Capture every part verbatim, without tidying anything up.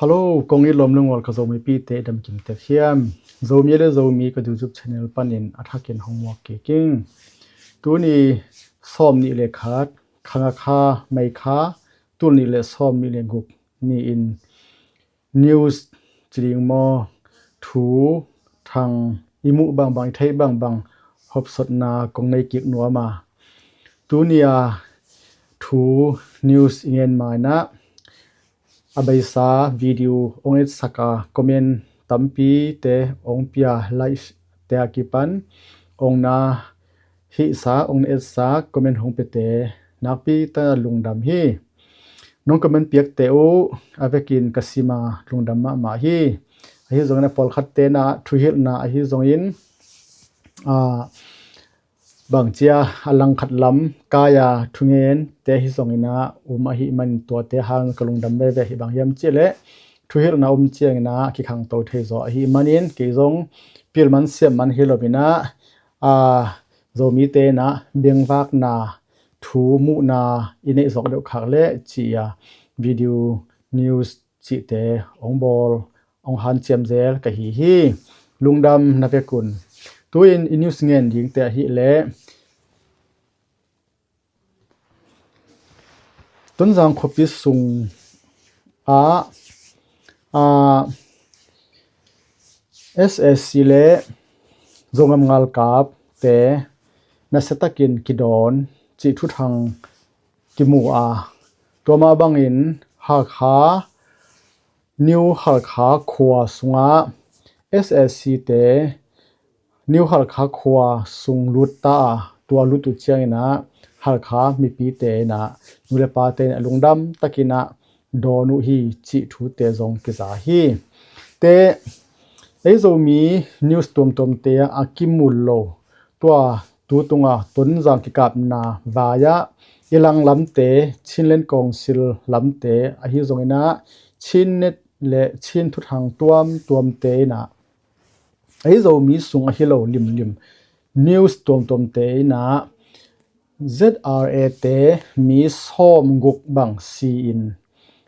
Hello, kong it lawm le ngual ka Zomipihte i dam kim tek hiam? Zomi le Zomi ka YouTube channel panin a thakin hong muak kik ing. Tuni sawm nih le khat, kha nga kha, May kha, tul nih le sawm nih le guk ni-in news ci ding maw, thu thang i muh bangbang, i theih bangbang hopsotna kong nei kik nuam a. Tuni a thu news i ngen ma-in ah a beisa video ong etsak a, comment tampite ong pia, like te a kipan ong na hihsa, ong na etsa, comment hong piate nakpi tak lungdam hi. Nong comment piakte uh a vekin ka sim a, lungdam mahmah hi. Ahi zongin a pawlkhatte na thuhilhna ahi zongin, a, bangcia a langkhat lam kai-a thungente ahi zongin ah um ahih manin tuate hang ka lungdam veve. Hi bang hiam cih leh thuhilhna um ciangin ah kikhangto thei zaw ahih manin kei zong pil man siam man hi lo-in ah, a, Zomite in ah bengvakna, thu muhna i neih zawk deuh khak leh ci-a video news cihte ong bawl, ong hanciam zel ka hi hi. Lungdam na vek un. Tu-in i news ngen dingte ahih leh Tonzang khuapi sung ah, a, S A C le Zogam ngalkapte nasiatakin kidawn cih thuthang kimu a, tua mah bangin Hakha, New Hakha khua sungah S A C te New Hakha khua sung lut ta a, tua lut uh ciangin ah Hakha mipite in ah, nu le pate in ah lungdam takin ah dawn uh hi cih thute zong kiza hi. Te, ei Zomi news tuamtuamte ah a kimu lo, tua tu tunga Tonzang kikapna vai-ah i lang lamte, Chinland Council lamte ahi zongin ah, Chin Net le Chin thuthang tuamtuamte in ah, ei Zomi sung ahi lo limlim news tuamtuamte in ah, Z R A te mi sawmguk bang si-in,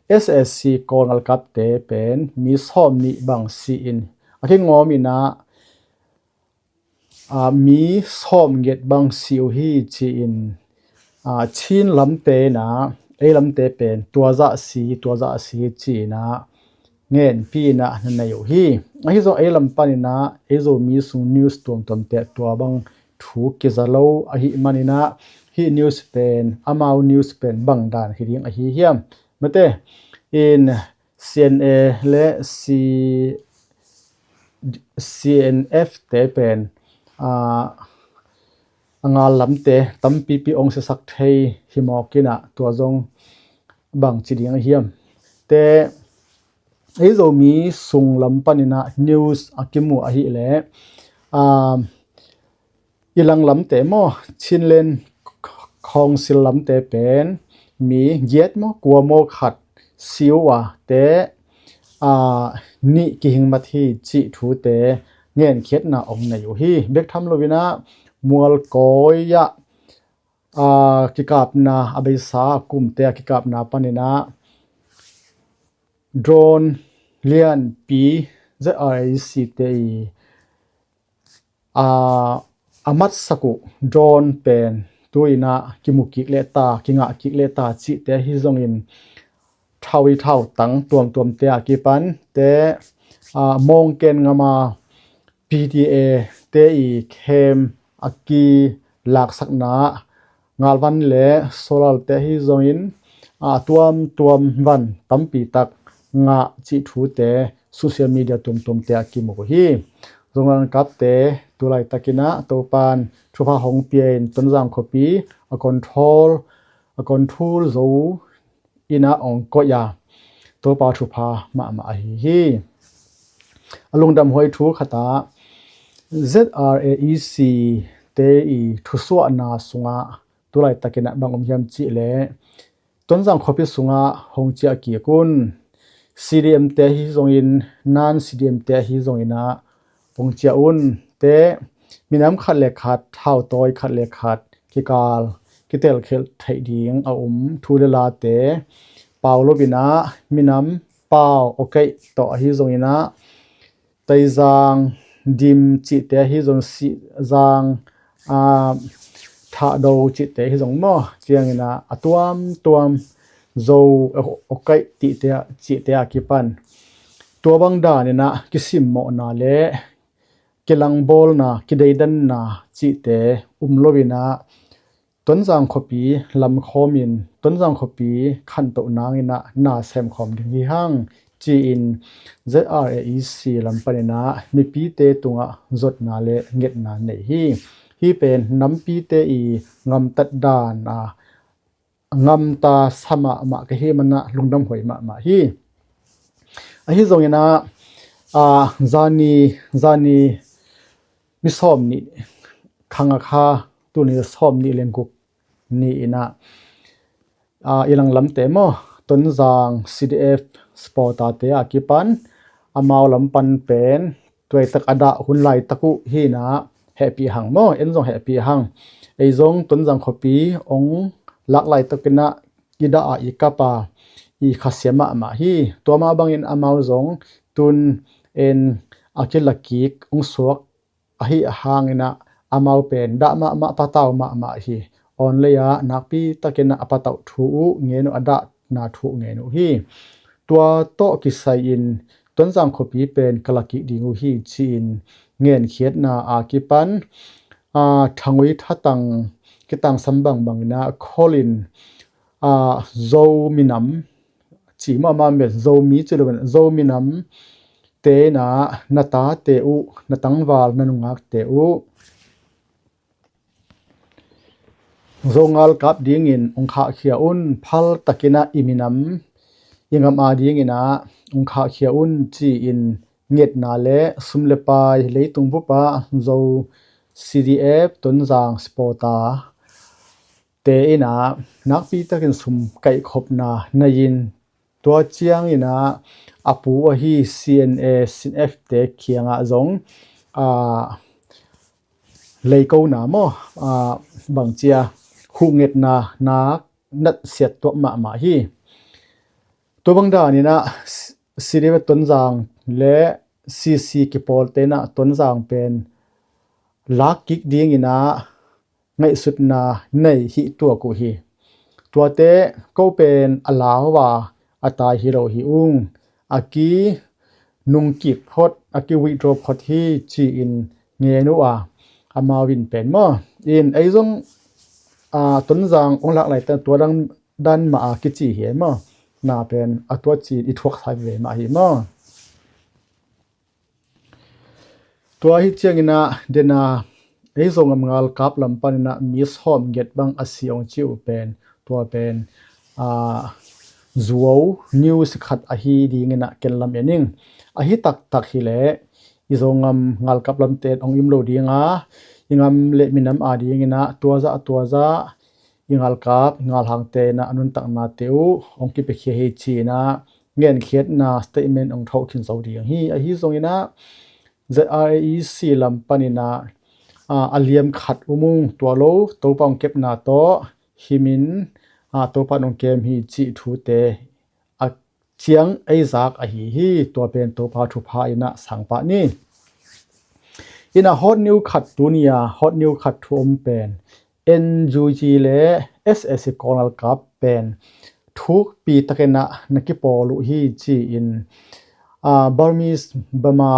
S A C Kawl ngalkapte pen mi sawmnih bang si-in, a kingawm in ah, a, mi sawmgiat bang si uh hi ci-in, a, Chin lamte in ah, ei lamte pen tua zah si, tua zah si ci-in ah ngenpi in ah na nei uh hi. Ahi zong ei lam panin ah ei Zomi sung news tuamtuamte tua bang thu kiza lo ahih manin ah, hih news pen, amau news pen bang dan hi ding ahi hiam? Mate in C N A le C, C N F te pen, a, a ngal lamte tampipi ong siasak thei hi mawk in ah, tua zong bang ci ding ahi hiam? Te, ei Zomi sung lam panin ah news a kimu ahih leh, a, i lang lamte maw, Chinland Council lamte pen mi giat maw, kua maw khat si uh a, te, a, nih kihing mat hi cih thute ngenkhiatna ong nei uh hi. Bek tham lo-in ah Mualkawi ah, a, kikapna a beisa kumte a kikapna panin ah drone lianpi Z R A C te i, a, a matsak uh drone pen tu-in ah kimu kik leh ta, kingah kik leh ta cihte ahi zongin, thau i thautang tuamtuamte a kipan te, a, Mawngken ngam a P T A te i khem a kilaksakna, ngalvan le solalte ahi zongin, a, tuamtuam van tampi tak ngah cih thute social media tuamtuamte a kimu uh hi. Zogam ngalkapte tu laitakin ah Topan thupha hong pia-in Tonzang khuapi a control, a control zo in ah ong koih a, Topa thupha mahmah ahi hi. A lungdamhuai thu khat ah Z R A E C te i thusuahna sungah tu laitakin ah bang om hiam cih leh, Tonzang khuapi sungah hong ciah kik un. C D M te ahi zongin, non C D M te ahi zongin ah hong ciah un. Te, minam khat le khat, thautawi khat le khat kikal kitelkhialh theih ding a um thu le late pau lo-in ah, minam Pau, Awkaih tawh ahi zongin ah, Taizang, Dim cihte ahi zong, Sihzang, aa, Thahdo cihte ahi zong maw, ciangin ah a tuamtuam Zo, Awkaih cihte, cihte a kipan tua bang danin ah kisimmawhna le kilangbawlna, kideidanna cihte um loin ah Tonzang khuapi lamkhawmin Tonzang khuapi khantoh nangin ah na semkhawm ding hi hang, ci-in Z R A E C lam panin ah mipite tungah zotna le ngetna nei hi. Hih pen nampite i ngamtat dan a ngamta sa mahmah ka hih man ah lungdam huai mahmah hi. Ahi zongin ah, aa, zani, zani ni sawm nih khang a kha, tuni sawm nih le guk ni-in ah, aa, i langlamte maw, Tonzang C D F supporter-te a kipan amau lam pan pen tuaitak a dah hun laitak uh hi-in ah hehpih hang maw, en zong hehpih hang. Ei zong Tonzang khuapi ong lak laitakin ah i dah a i kap a i khasia mahmah hi. Tua mah bangin amau zong tun en a kilakik ong suak ahi hangin ah amau pen dah mahmah, patau mahmah hi. Online ah nakpi takin ah a patauh thu uh ngen uh, a dahna thu uh ngen uh hi. Tua tawh kisai-in Tonzang khuapi pen ka lakik ding uh hi, ci-in ngenkhiatna a kipan, aa, Thangui Thatang kitangsam bangbangin ah kholin, aa, Zo minam, ci mah mah met, Zomi ci loin Zo minam te in ah na tate uh, na tangval, na nungakte uh Zo ngalkap dingin ong khahkhia un, phal takin ah i minam, i ngam a dingin ah ong khahkhia un, ci-in ngetna le sum le pai, leitung bup ah Zo C D F Tonzang supporter te in ah nakpi takin sum kaihkhopna nei-in, tua ciangin ah a pu ahi C N A, C N F te kiangah zong, aa, leikona maw, aa, bangci a, huhngetna nak natsiat tuak mahmah hi. Tua bang danin ah C D F Tonzang le C C kipawlte'n ah Tonzang pen lakkik dingin ah ngaihsutna nei hi tuak uh hi. Tuate ko pen a lau a, a tai hi lo hi ung, a ki nungkik phot, a ki withdraw phot hi, ci-in ngen uh a, amau in pen maw, in ei zong, aa, Tonzang ong lak laitakin tua dang dan mah a kici hi maw, na pen a tua ci-in i thuaksa veve mah hi maw. Tua hi ciangin ah, den a, ei Zogam ngalkap lam panin ah mi sawmgiat bang a si ong ci uh pen, tua pen, aa, zuau news khat ahi dingin ah ken lam en ing. Ahi taktak hileh i Zogam ngalkap lamte in ong im lo ding a, i ngam le minam a dingin ah tua zah tua zah i ngalkap i ngalhangte in ah a nuntaknate uh ong kipiakhia hi, ci-in ah ngenkhiatna statement ong thoh khin zo ding hi. Ahi zongin ah Z R A E C lam panin ah, aa, a liam khat um ung, tua lo Topa ong kepna tawh himin, aa, Topa in ong kem hi cih thute a ciang ei zak ahi hi. Tua pen Topa thupha in ah sang pah ni. In ah hot news khat, tuni a hot news khat thu om pen N U G le S A C Kawl ngalkap pen thukpi takin ah na kipawl uh hi, ci-in, aa, Burmese, Burma,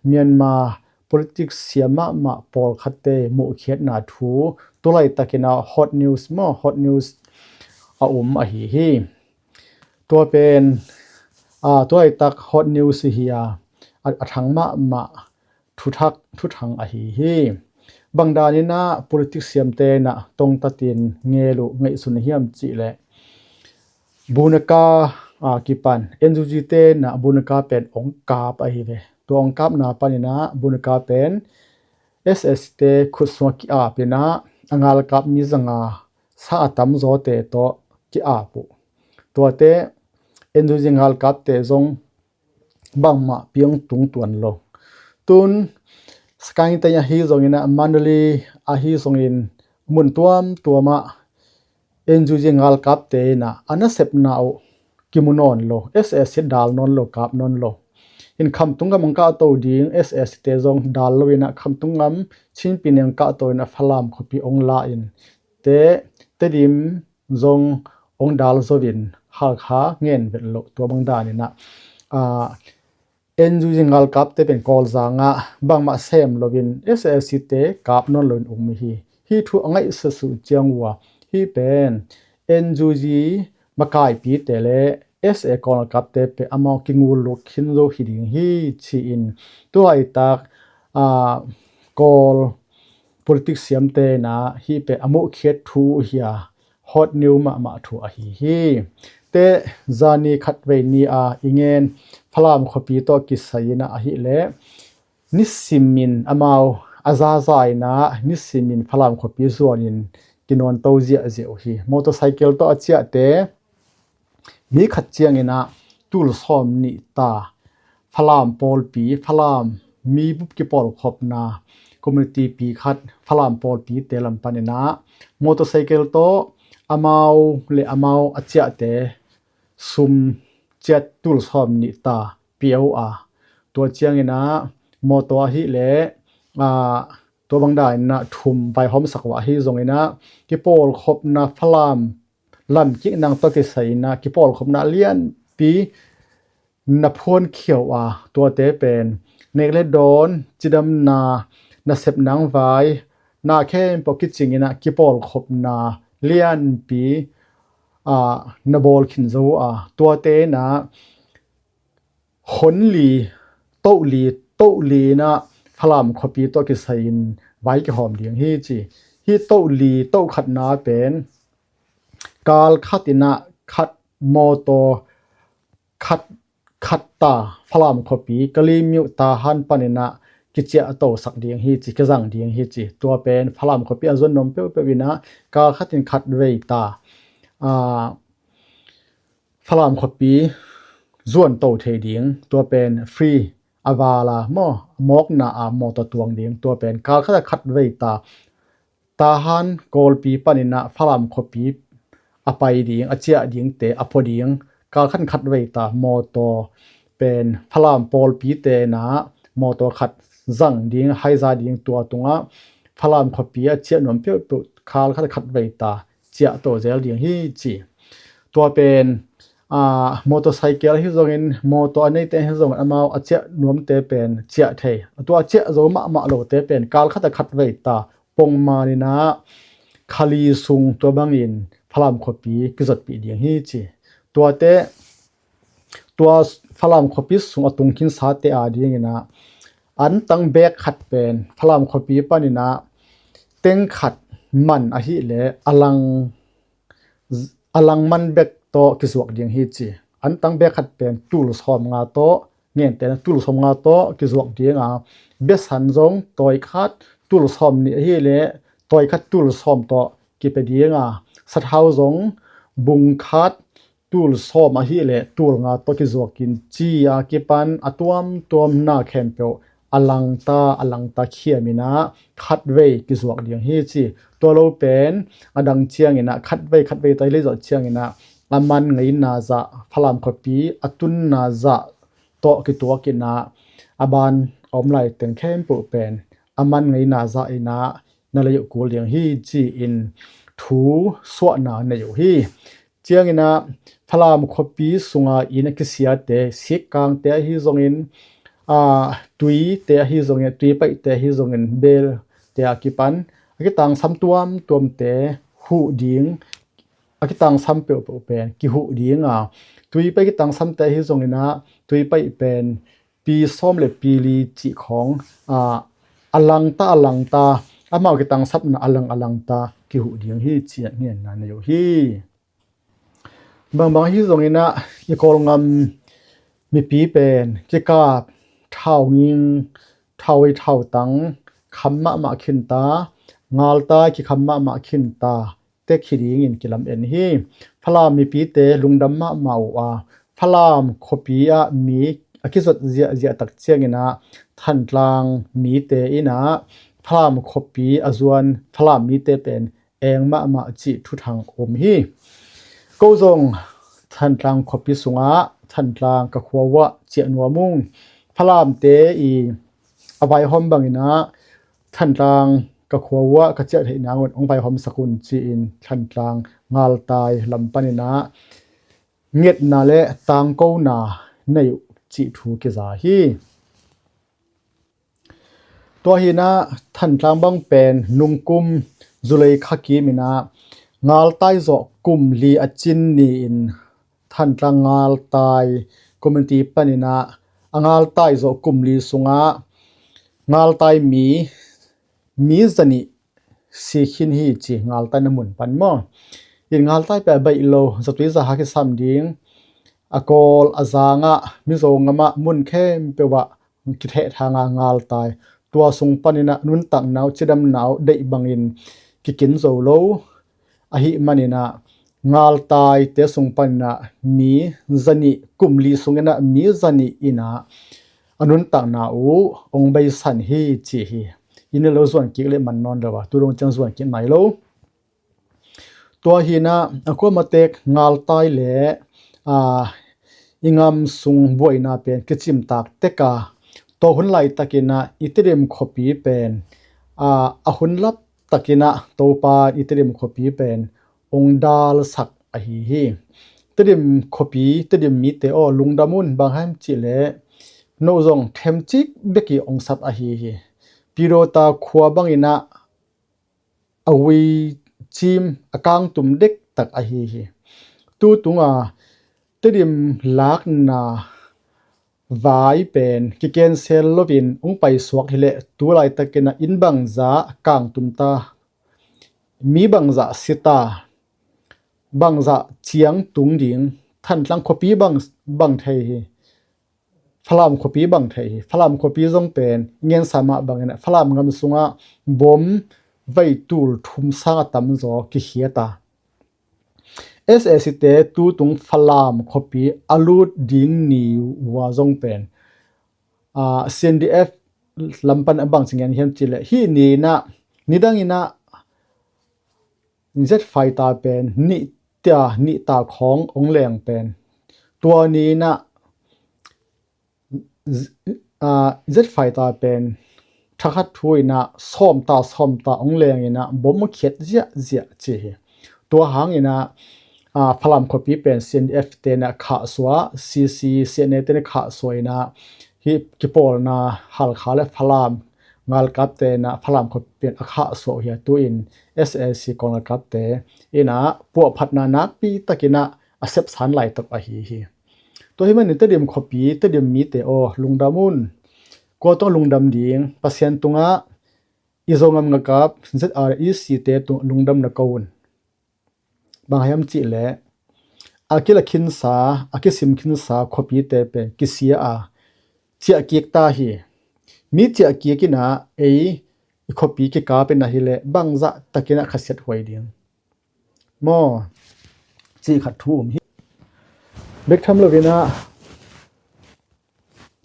Myanmar politics siam mahmah pawlkhatte muhkhiatna thu, tu laitakin ah hot news maw, hot news a um ahi hi. Tua pen, aa, tu laitak hot news hi a, a, a thang mahmah thuthak, thuthang ahi hi. Bang danin ah politics siamte in ah tongtatin ngel uh, ngaihsun uh hiam cih leh, Bunaka a kipan N U G te in ah Bunaka pen ong kap ahi ve. Tua ong kapna panin ah Bunaka pen S A C te khut sungah ki-ap in ah a ngalkap mi zanga sa a tamzawte tawh ki-ap uh. Tuate N U G ngalkapte zong bangmah piang tung tuan lo. Tun Sagaing te ahi zongin ah, Mandalay ahi zongin, mun tuamtuam ah N U G ngalkapte in ah a nasepna uh kimu nawn lo, S A C dal nawn lo, kap nawn lo. In Khamtung gam ang kahto ding S A C te zong dal lo in ah Khamtung gam Chin Pyine ang kahto in ah Falam khuapi ong la in te, Tedim zong ong dal zo in Hakha ngen vet lo. Tua bang dan in ah, ah, N U G ngalkapte pen Kawlzang ah bangmah sem lo in S A C te kap nawn lo in um hi. Hih thu a ngaihsut uh ciang uh a, hih pen N U G makaipite le S A C ngalkapte pen amau kingul luk khin zo hi ding hi ci-in tua i tak, ah, Kawl politics siamte in ah hih pen a muhkhiat thu uh hi a, hot news mahmah thu ahi hi. Te zani khatvei ni a i ngen Falam khuapi tawh kisai in ah ahih leh nisimin amau a zaza in ah nisimin Falam khuapi zuanin kinawnto ziahziah uh hi. Motorcycle tawh a ciahte mi khat ciangin ah tul sawm nih ta Falam pawlpi, Falam mi bup kipawlkhopna community pi khat Falam pawlpite lam panin ah motorcycle tawh amau le amau a ciahte sum ciat tul sawm nih ta pia uh a, tua ciangin ah mawtaw ahih leh, ah, tua bang dan in ah thum vaihawmsak uh a, ahi zongin ah kipawlkhopna Falam lamkik nang tawh kisai in ah kipawlkhopna lianpi na phuankhia uh a, tuate pen nek le dawn, cidamna, nasep nang vai, na khempeuh kicing in ah kipawlkhopna lianpi, ah, na bawl khin zo uh a, tuate in ah hon li, toh li, toh li in ah Falam khuapi tawh kisai in vai kihawm ding hi ci. Hih toh li, toh khatna pen kal khat in ah khat mawtaw khat, khat ta Falam khuapi Kalemyo Tahan panin ah kiciahtosak ding hi ci, kizang ding hi ci. Tua pen Falam khuapi a zuan nuam peuhpeuh in ah kal khat in khatvei ta, ah, Falam khuapi zuan to thei ding, tua pen free, a val a maw, a mawkna a mawtaw tuang ding, tua pen kal khat a khatvei ta Tahan Kawlpi panin ah Falam khuapi a pai ding, a ciah dingte a pua ding, kal khat khatvei ta mawtaw pen Falam pawlpite in ah mawtaw khat zang ding, haiza ding, tua tungah Falam khuapi a ciah nuam peuhpeuh kal khat khatvei ta ciah to zel ding hi ci. Tua pen, ah, motorcycle ahi zongin, mawtaw a neite ahi zongin amau a ciah nuamte pen ciah thei. Tua a ciah zo mahmah lote pen kal khat a khatvei ta pongman in ah kha li sung tua bangin Falam khuapi kizotpih ding hi ci. Tuate, tua Falam khuapi sung a tung khinsate a dingin ah antang bek khat pen Falam khuapi panin ah teng khat man ahih leh a lang, a lang man bek tawh kizuak ding hi ci. Antang bek khat pen tul sawm nga tawh, ngente na tul sawm nga tawh kizuak ding a, besan zong tawi khat tul sawm nih ahih leh tawi khat tul sawm tawh kipia ding a, sathau zong bung khat tul sawm ahih leh tul nga tawh kizuakin ci a kipan a tuamtuamna khempeuh a langta, a langta khiam in ah khatvei kizuak ding hi ci. Tua lo pen a dang ciangin ah khatvei, khatvei ta i lei zawh ciangin ah a man ngeina zah, Falam khuapi a tunna zah tawh kituak in ah a ban a om lai teng khempeuh pen a man ngeina zah in ah na lei uh kul ding hi ci-in thu suahna nei uh hi. Ciangin ah Falam khuapi sunga inn a kisiate, sikkangte ahi zongin, ah, tuite ahi zongin, tuipaihte ahi zongin, belte a kipan a kitangsam tuamtuamte huh ding, a kitangsam peuhpeuh pen kihuh ding a, tuipaih kitangsamte ahi zongin ah tuipaih pen pi sawm le pi li cih khawng, ah, a langta, a langta, amau kitangsapna a lang, a langta kihuh ding hi ci-in ngenna nei uh hi. Bangbang ahi zongin ah i Kawlgam mipi pen kikap, thau nging, thau ei, thau tang kham mahmah khinta, ngalta kikham mahmah khinta tek hi dingin kilam en hi. Falam mipite lungdam mahmah uh a, Falam khuapi ah mi a kizot ziahziah tak ciangin ah Thantlang mite in ah Falam khuapi a zuan Falam mite pen eng mahmah cih thuthang um hi. Ko zong Thantlang khuapi sungah Thantlang ka khua uah ciah nuam ung. Falamte i a vaihawm bangin ah Thantlang ka khua uah ka ciah theih nangun hong vaihawmsak un ci-in Thantlang ngaltai lam panin ah ngetna le tangkona nei uh cih thu kiza hi. Tua hi-in ah Thantlang bang pen nungkum July kha kim in ah ngaltai zawh kum li a cin ni-in Thantlang ngaltai community panin ah a ngaltai zawh kum li sungah ngaltai mi mi zanih si khin hi ci ngaltai na mun pan maw. In ngaltai peuh a baih lo zatui zaha kisam ding a kawl a zangah Mizo ngamah mun khempeuh ah kithehthanga ngaltai tua sung panin ah nuntakna uh cidamna uh deih bangin kikin zo lo ahi manin ah ngaltaite sung panin ah mi zanih kum li sungin ah mi zanih in ah a nuntakna uh hong beisan hi ci hi. Inn lo zuan kik le man nawn lo a tu dong ciang zuan kik nai lo. Tua hi-in ah a kuamatek ngaltai le aa i ngam sung buaina pen kicimtak tek a tua hun laitakin ah i Tedim khuapi pen aa a hun lap takin ah Topa i Tedim khuapi pen hong dalsak ahi hi. Tedim khuapi Tedim mite aw lungdam un bang hang hiam cih leh no zong themcik bek i hong sap ahi hi. Pidawta khua bangin ah a ui cim a kangtum dektak ahi hi. Tu tunga Tedim lakna vai pen kikensel loin hong paisuak hileh tu laitakin ah inn bangzah kangtum ta, mi bangzah si ta, bangzah ciang tung ding Thantlang khuapi bang bang thei hi. Falam khuapi bang thei hi. Falam khuapi zong pen ngensa mah bangin ah Falam ngam sungah bom vei tul thum sang a tamzaw kikhia ta. SAC te tu tung Falam khuapi a lut ding ni ua zong pen aa CNDF lam pan a bang ci ngen hiam cih leh hih ni-in ah nidangin ah jet fighter pen nih ta nih ta khawng hong leng pen tua ni-in ah jet fighter pen thakhat thu-in ah sawm ta sawm ta hong lengin ah bom a khiat ziahziah ci hi. Tua hangin ah aa Falam khuapi pen CNDF te'n ah khahsuah, CC, CNA te'n ah khahsuah in ah hih kipawlna Halkha le Falam ngalkap te'n ah Falam khuapi pen a khahsuah uh hi a tu-in SAC kong ngalkap te in ah puahphatna nakpi takin ah a sepsan laitak ahi hi. Tua hi manin Tedim khuapi Tedim mite aw lungdam un. Kua tungah lungdam ding? Pasian tungah i Zogam ngalkap ZREC te tungah lungdam na ko un. Bang hang hiam cih leh a kila khinsa a kisim khinsa khuapite pen kisia a ciahkik ta hi. Mi ciahkik in ah ei i khuapi kikap in ah hileh bangzah takin ah khasiat huai ding maw cih khat thu um hi. Bek tham loin ah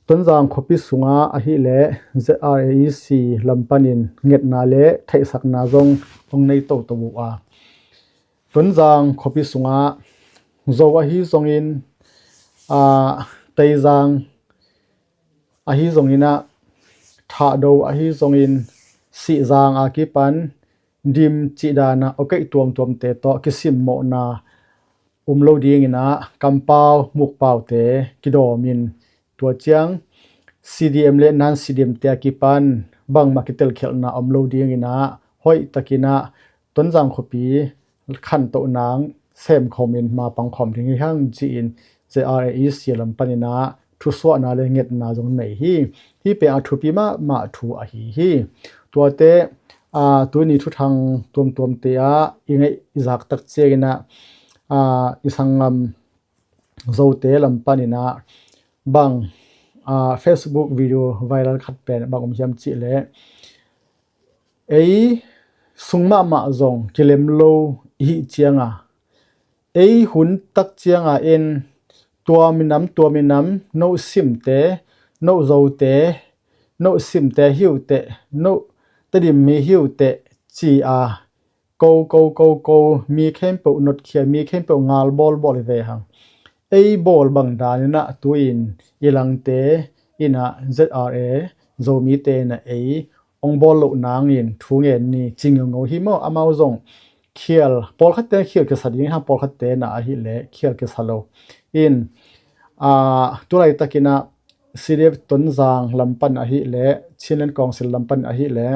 Tonzang khuapi sungah ahileh ZREC lam panin ngetna le theihsakna zong hong nei toto uh a, Tonzang khuapi sungah Zo ahi zongin aa Teizang ahi zongin ah Thahdo ahi zongin Sihzang a kipan Dim cih dan ah awkeih tuamtuamte tawh kisimmawhna um lo dingin ah kampau mukpaute kidawmin tua ciang CDM le non-CDM te a kipan bangmah kitelkhialhna om lo dingin ah hoih takin ah Tonzang khuapi khantoh nang semkhawmin mapang khawm ding hi hang ci-in ZREC lam panin ah thusuahna le ngetna zong nei hi. Hih pen a thupi mahmah thu ahi hi. Tuate aa tuni thuthang tuamtuamte ah i ngeih i zak tak ciangin ah aa i sanggam Zote lam panin ah bang aa Facebook video viral khat pen bang um hiam cih leh ei sung mahmah zong kilem lo i hih cianga ei hun tak cianga in tua minam tua minam no simte no Zote no simte hiuteh no Tedim mi hiuteh ci a ko ko ko ko mi khempeuh notkhia mi khempeuh ngal bawlbawl hi ve hang. ei bawl bang danin ah tu-in i langte in ah Z R A Zomite in ah ei hong bawl loh nangin thu ngen ni ci ngeungeu hi maw? Amau zong khial, pawlkhatte khial kisa ding hi hang, pawlkhatte in ah ahih leh khial kisa lo. In, aa, tu laitakin ah C D F Tonzang lam pan ahih leh, Chinland Council lam pan ahih leh,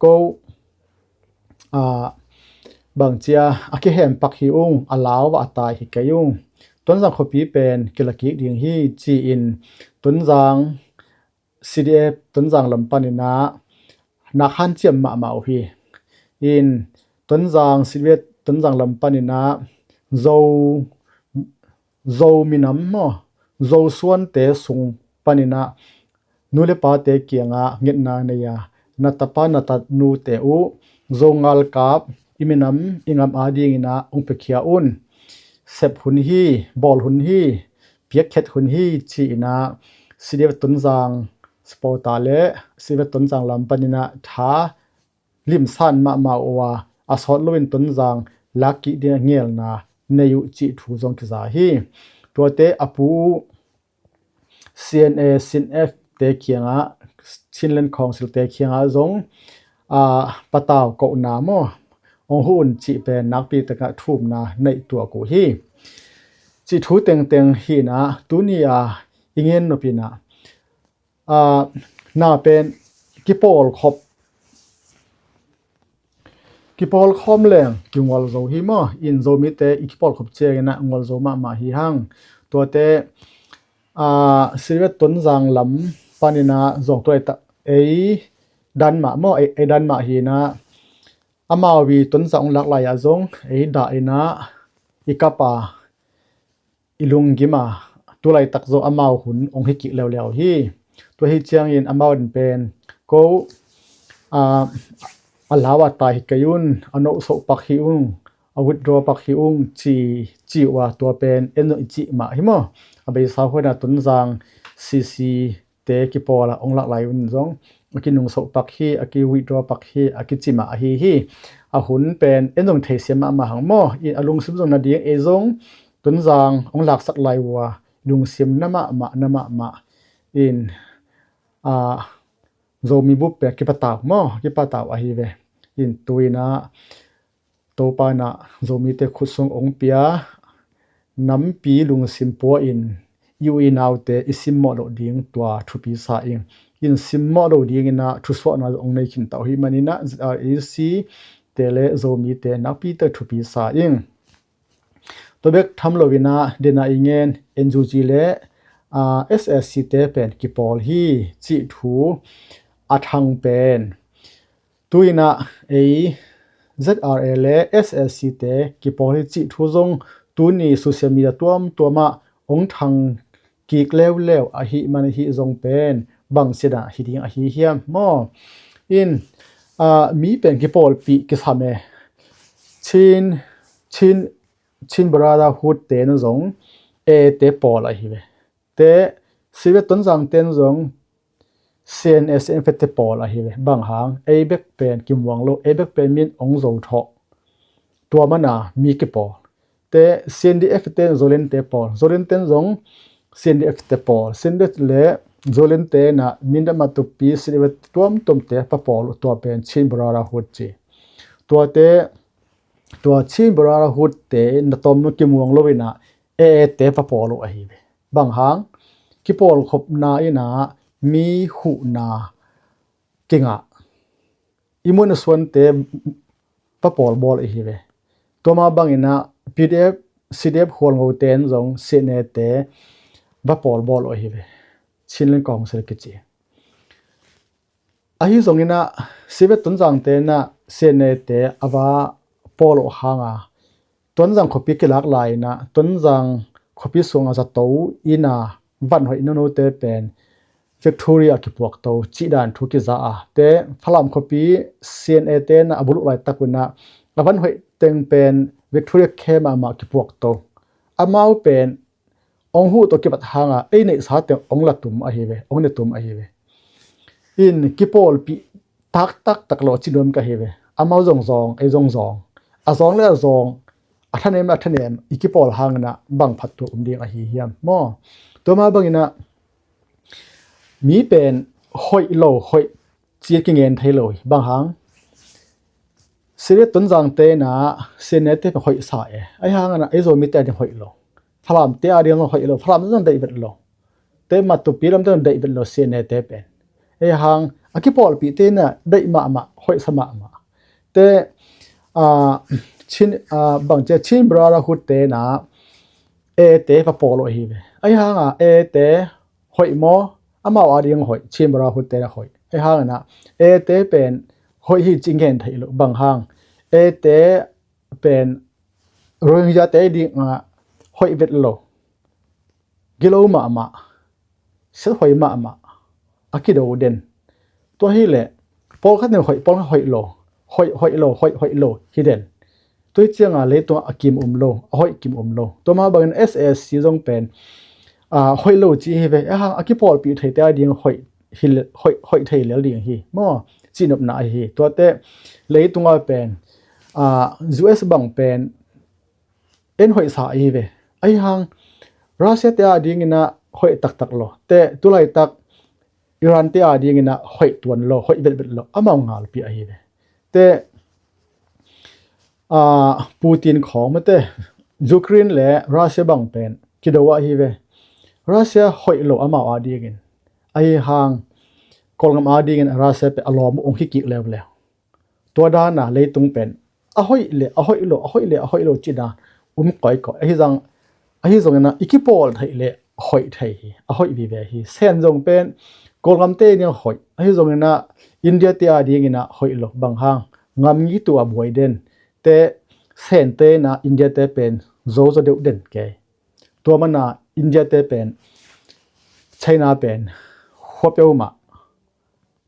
ko, aa, bangci a, a kihem pak hi ung, a lau a tai hi kei ung. Tonzang khuapi pen kila kik ding hi ci-in Tonzang, C D F Tonzang lam panin ah nak hanciam mahmah uh hi. In Tonzang, C D F Tonzang lam panin ah Zo, Zo minam maw, Zo suante sung panin ah nu le pate kiangah ngetna nei a, na tapa na tanute uh Zo ngalkap i minam i ngam adingin ah hong piakhia un. Sep hun hi, bawl hun hi, piakkhiat hun hi ci-in ah C D F Tonzang supporter le C D F Tonzang lam panin ah tha limsan mahmah uh a, a sawt loin Tonzang lak kik ding a ngelna nei uh cih thu zong kiza hi. Tuate a pu uh C N A, C N F te kiangah, Chinland Council te kiangah zong, aa, patau kohna maw, hong huh un cih pen nakpi takah thumna neih tuak uh hi. Cih thu tengteng hi-in ah tuni a i ngen nop in ah, aa, na pen kipawlkhop, kipawlkhawm leng kingual zo hi maw? In Zomite i kipawlkhop ciangin ah ngual zo mahmah hi hang. Tuate, aa, C D F Tonzang lam panin ah zong tu laitak ei dan mah maw, ei, ei dan mah hi-in ah, amau i Tonzang hong lak lai-ah zong ei dah in ah i kap a, i lunggim a, tu laitak zong amau hun hong hi kik leuleu hi. Tua hi ciangin amau in pen ko, aa, a lau a tai hi kei un, a nohsoh pak hi ung, a withdraw pak hi ung ci, ci uh a, tua pen en zong i cih mah hi maw? A beisa huan ah Tonzang C C te kipawl ah hong lak lai un zong a kinungsoh pak hi, a ki withdraw pak hi, a kici mah ahi hi. A hun pen en zong theisiam mahmah hang maw? In a lungsim zong na ding, ei zong Tonzang hong laksak lai uh a, lungsim na mahmah, na mahmah. In, aa, Zomi bup pen kipatau maw? Kipatau ahi ve. In tu-in ah Topa in ah Zomite khut sung hong pia, nampi lungsim pua-in i u i naute i simmawh loh ding tua thupi sa ing. In simmawh loh dingin ah thusuahna hong nei khin ta uh hi manin ah Z R A C te le Zomite nakpi tak thupi sa ing. Tua bek tham loin ah den a i ngen N U G le, aa, S S C te pen kipawl hi cih thu a thang pen tu-in ah ei Z R A le S S C te kipawl hi cih thu zong tuni social media tuamtuam ah hong thang kik leuleu ahih man ahi zong pen bangsiat ah hi ding ahi hiam maw? In, aa, mi pen kipawlpih kisam e. Chin, Chin, Chin Brotherhood ten zong A te pawl ahi ve. Te, C D F Tonzang ten zong C N A, C N F te pawl ahi ve. Bang hang, ei bek pen kimuang lo, ei bek pen min hong zo thawh. Tua man a mi kipawl. Te C N D F ten Zoland te pawl. Zoland ten zong C N D F te pawl. C N D F le Zoland ten ah minam a tupi C N D F tuamtuam te papawl uh, tua pen Chin Brotherhood ci. Tuate, tua Chin Brotherhood te na tawm nu kimuang lo in ah A A te papawl uh ahi ve. Bang hang, kipawlkhopna in ah mi huhna kingah, i mun a suante va pawlbawl ahi ve. Tua mah bangin ah P D F, C D F hualngo ten zong C N A te va pawlbawl uh ahi ve. Chinland Council kici. Ahi zongin ah C D F Tonzang ten ah C N A te a va pawl uh hang a, Tonzang khuapi kilak lai-in ah Tonzang khuapi sungah zato in ah van hoih nonote pen Victoria kipuakto cih dan thu kiza a, te Falam khuapi C N A ten ah a buluk laitak un ah a van hoih teng pen Victoria khe mahmah kipuakto. Amau pen hong huh tawh kibat hang a ei neihsa teng hong la tum ahi ve, hong ne tum ahi ve. In kipawlpih taktak tak lo a ci nuam ka hi ve. Amau zong zawng, ei zong zawng. A zawng le a zawng, a thanem a thanem i kipawl hangin ah bang phattuam um ding ahi hiam maw? Tua mah bangin ah mi pen hoih lo, hoih ci kingen thei lo hi. Bang hang? Syria Tonzang te in ah C N A te pen hoih sa e. Ahi hangin ah ei Zomite a ding hoih lo. Falam te a ding hoih lo. Falam zong deih vet lo. Te Matupi lam te zong deih vet lo C N A te pen. Ahi hang a kipawlpih te in ah deih mahmah, hoih sa mahmah. Te, ah, Chin, ah, bang ci a, Chin Brotherhood te in ah A te va pawl uh ahi ve. Ahi hang a A te hoih maw? Amau a ding hoih, Chin Brotherhood te in ah hoih. Ahi hangin ah A te pen hoih hi ci ngen thei lo. Bang hang? A te pen Rohingya te ding ah hoih vet lo, gilo mahmah, siathuai mahmah, a kido den. Tua hi leh pawlkhat in hoih, pawlkhat hoih lo, hoih, hoih lo, hoih, hoih lo hi den. Tua hi ciangin leitungah a kim um lo, a hoih kim um lo. Tua mah bangin S A C zong pen, ah, hoih lo ci hi ve. Ahi hang a kipawlpih theite a ding hoih hi le, hoih, hoih thei lel ding hi maw? Cihnopna ahi hi. Tuate leitungah pen, ah, U S bang pen en hoih sa ahi ve. Ahi hang Russia te a dingin ah hoih taktak lo. Te tulaitak Iran te a dingin ah hoih tuan lo, hoih vetvet lo, amau ngalpi ahi ve. Te, ah, Putin khawng mate, Ukraine le Russia bang pen kido ahi ve. Russia hoih lo amau a dingin. Ahi hang Kawlgam a dingin Russia pen a lawm uh hong kikik leuleu. Tua dan a leitung pen a hoih le a hoih lo, a hoih le a hoih lo cih dan um koikoi. Ahi zong, ahi zongin ah i kipawl theih le hoih thei hi, a hoih vive hi. Sen zong pen Kawlgam te in ah hoih, ahi zongin ah India te a dingin ah hoih lo. Bang hang? Ngam ngitu a buai den. Te Sen te in ah India te pen zo zo deuh den kei. Tua mana India te pen China pen khua peuhmah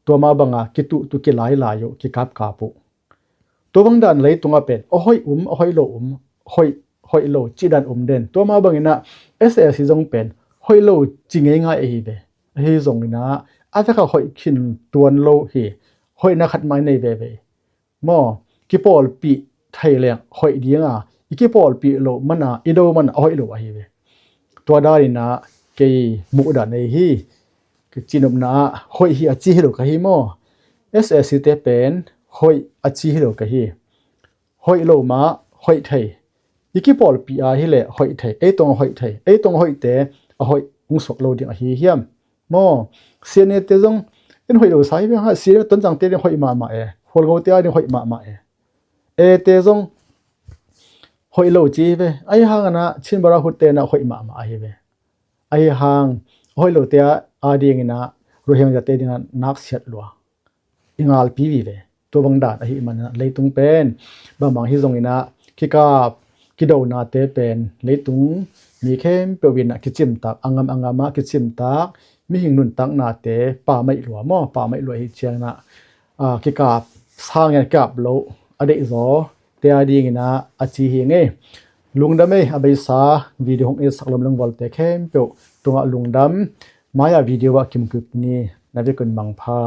tua mah banga kituhtuh kilailai uh, kikapkap uh. Tua bang dan leitungah pen a hoih um, a hoih lo um, hoih, hoih lo cih dan um den. Tua mah bangin ah S A C zong pen hoih lo ci ngeingai ahi ve. Ahi zongin ah a vekah hoih khin tuan lo hi. Hoihna khat mah i nei veve maw? Kipawlpih thei leng hoih ding a, i kipawlpih loh mana i do mana a hoih lo ahi ve. Tua danin ah kei muhdan ei hi. Ka cihnopna ah hoih hi a ci hi lo ka hi maw? S A C te pen hoih a ci hi lo ka hi. Hoih lo mah hoih thei. I kipawlpih a hi leh hoih thei. Ei tong a hoih thei. Ei tong a hoihte a hoih hong suak lo ding ahi hiam maw? C N A te zong en hoih lo sa hi ve. Ha, C N A Tonzang te ding hoih mahmah e. Hualngo te a ding hoih mahmah e. A te zong hoih lo ci hi ve. Ahi hangin ah Chin Brotherhood te in ah hoih mahmah ahi ve. Ahi hang hoih lo te a dingin ah Rohingya te ding ah naksiat lua. I ngalpi vive. Tua bang dan ahih manin ah leitung pen bangbang hi zongin ah kikap kidonate pen leitung mi khempeuh in ah kicimtak, a ngam a ngam ah kicimtak, mihing nuntaknate pamaih lua maw? Pamaih lua hi ciangin ah, ah, kikap sang in kikap lo a deihzaw te a dingin ah a ci hi ngei. Lungdam ei, a beisa video hong etsak lomleng valte khempeuh tungah lungdam. Mai-ah video ah kimuh kik ni. Na vekun mangpha.